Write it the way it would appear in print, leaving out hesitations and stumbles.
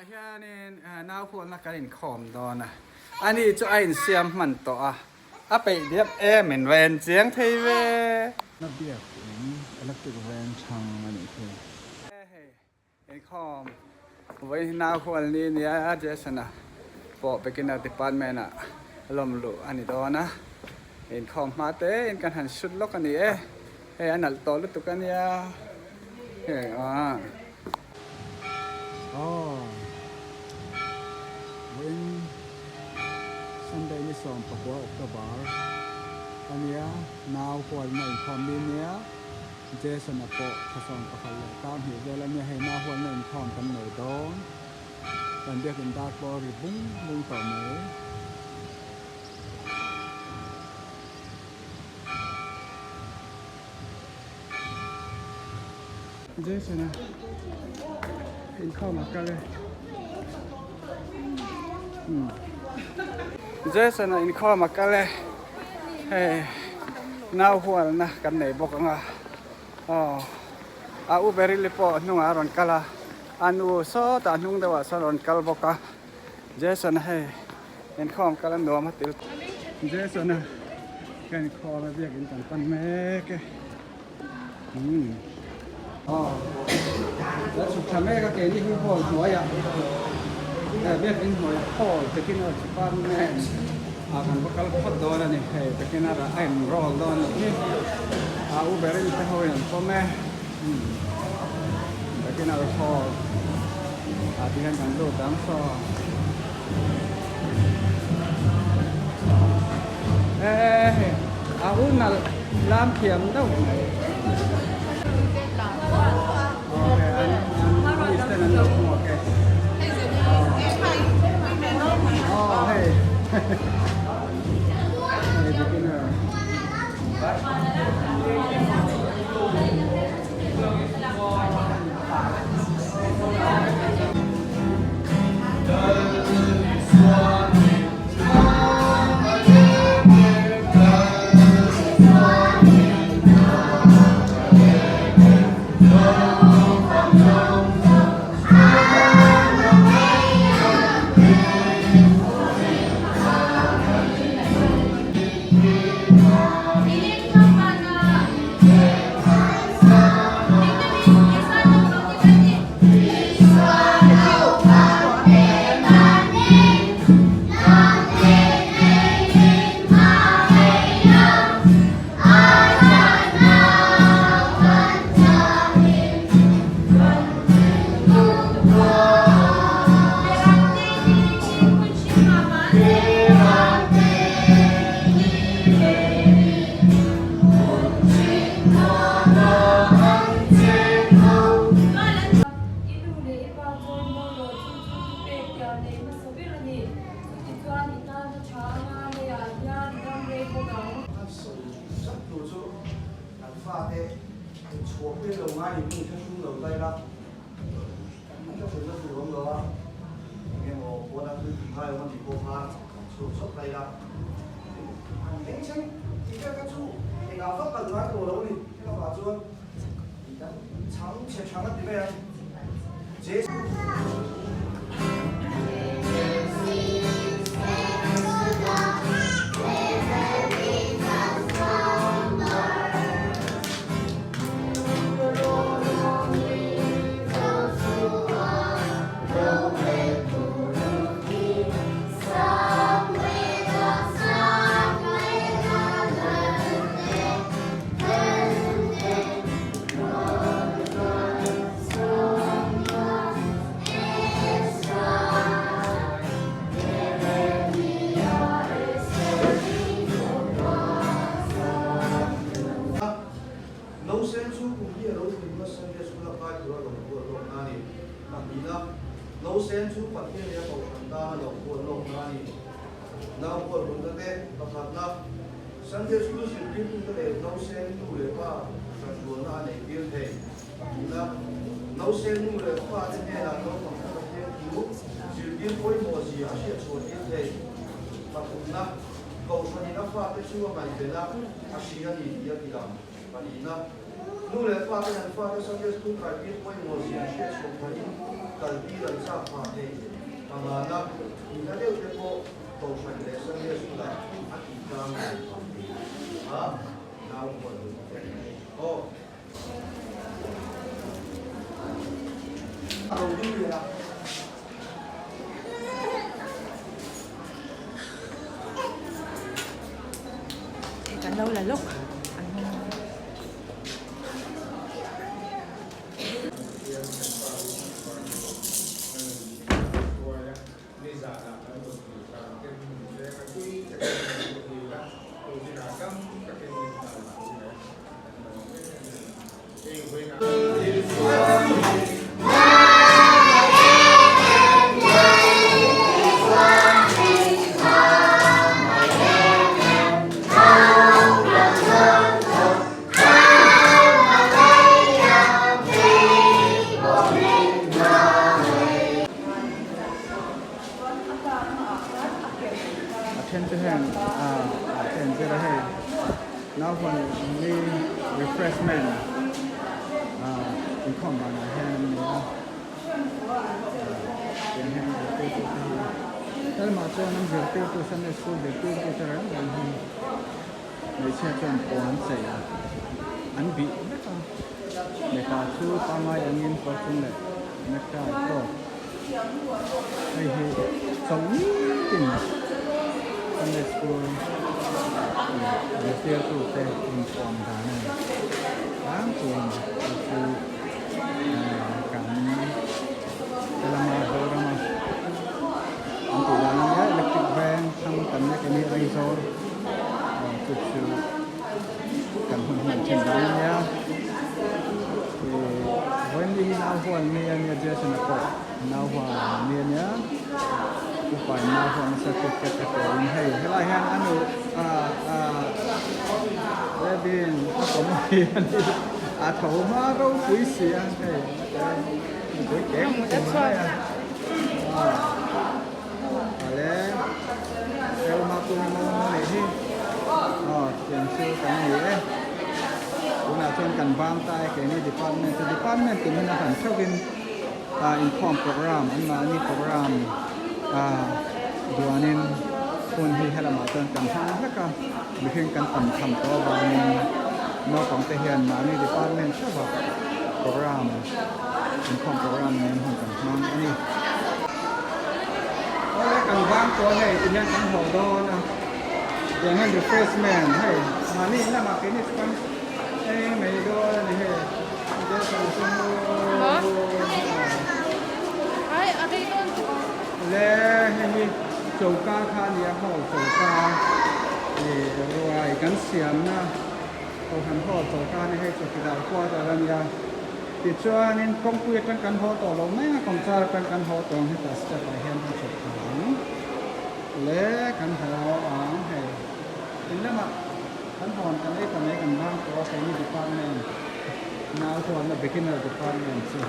Tunah hianin nau hualna kan inkhawm dawn a, ani chu a insiam hman tawh a, a peih diam em in va en chiang thei ve. Na biak in electric veng chhang a nih khi. Hei inkhawm vawiin hi nau hual ni nia Jason-a pawh beginner department ah lawm luh a ni dawn a, inkhawm hma te in kan han shoot lawk a ni e, hei a nalh tawh lutuk a nia hei ah. Aw vawiin Sunday ni 19 October a nia nau hualna inkhawm ni nia Jason-a pawh thla 11 leh kar hnih vel a nia hei nau hualna inkhawm kan nei dawn kan biakin dar pawh a ri bung bung tawh mai. Jason a inkhawm a kal e Jason a inkhawm a kal e hei nau hualna kan nei bawk ang a aw a u Beryl-i pawh hnungah a rawn kal a a nu sawtah hnung deuhah sawn a rawn kal bawk a Jason a hei inkhawm kal a nuam a til Jason a ka inkhawm a biakin kan pan mek e. Umm aw la chhuk tha mek a keini hi hall hnuaiah eh biakin hnuaiah hall beginner department ah kan va kal phawt dawn a ni hei beginner ah a enroll dawn a ni a u berin te ho in an pawm e umm beginner hall ah ti hian kan lut ang saw eh hei a u nalh Lam thiam deuh mai. Okay, an an miss ten an lo hmuak e. Oh, hei. Hei beginner. I nu leh i pa chuan maw rawh chu chu chu pek tiah nei hmasa ber a ni. Chutichuan i tana tha anga leiah hian i dam rei bawk ang. An sawi zat tur chu an fate chhuah pui lo ngai in hmun thlahrung lo daih la, hmun thlahrung na tur awm lo a, eng emaw pawn a thil tih ngai awm a nih pawh khan chhuak zawk daih la. An bengchheng tih vel kha chu engah vak kal ngai tawh lo a ni, helamah chuan chhang chhe thang a ti mai ang. Nausen chu kum hi a lo tling nasa nge school a kai tur a lo buat lawk na a ni. Pahnihna, Nausen chu Pathian leh a kohhran tan a lo buat lawk na a ni. Nau buat hunna te, pakhatna, Sunday school zirtirtute leh nausen nu leh pa hranrualna a nei tir thei. Pahnihna, Nausen nu leh pa te hnenah naupang kha Pathian thu zirtir pawimawh zia a hriatchhuah tir thei. Pathumna, Kohhranin a fate chu a ngaihven a, a hria a ni tih a ti lang. Pahnihna, Nu leh pa ten an fate Sunday school kai tir pawimawh zia an hriatchhuah phahin kaltir an chak phah thei. Pangana, Nihna deuh te pawh Kohhran leh Sunday School-ah a tih tlang ngei ang tih kha nau hual hun te aw. A lo ding lian a. Kan lo la lawk an. A then chu heng ah ah te an zir a hei naupang ni refreshment ah inkhawm banah hian an nei a tiang hian zirtirtu te hi helmah chuan an zirtirtu Sunday school zirtirtu te reng reng hi hmeichhia chuan puan chei a an bih vek a mipa chu pangngai angin kawr chung leh necktie tawk hei hi chawlh nitin Sunday school zirtirtu te inpuan dan a ni tlangpuiin hei chu kan helama Zorama an tih dan a nia electric veng thlang tam mek a ni Aizawl. Chu chu kan hun hman thin dan a nia ih vawiin hi nau hual ni a nia Jason a pawh nau hual ni a nia upa in nau hual nasa kut te pe in hei helai hian a nu ah ah Rebin a kawm hi a ni a tho hma ropui si a hei nupui kek mai a ah. Ale Elma pum maw nih hi aw tiang chu kan ni e tunah chuan kan bang ta e keini department chu department tum in a han theuh in ah inkhawm program an mahni program ah duan in hun hi helamah chuan kan hmang vek a mihring kan tam tham tawh avangin naupang te hian mahni department theuh ah program inkhawm program nen hun kan hmang a ni. Awle kan vang tawh hei ti hian kan haw dawn a tiang hian refreshment hei mahni in lamah keini chu kan ei mai dawn a ni hei le hei hi choka kha a ni a hall choka ih ruai kan siamna kohhran hall choka a ni hei chawkidar quarter a nia. Tichuanin kawngpui atang kan haw tawh lo mai a, kawngchar atang kan haw tawh ang hetah step ah hian kan chhuk thla ang le kan haw ang hei in lamah kan hawn kan ei ta mai kan bang tawh a keini department nau huatna beginner department chu.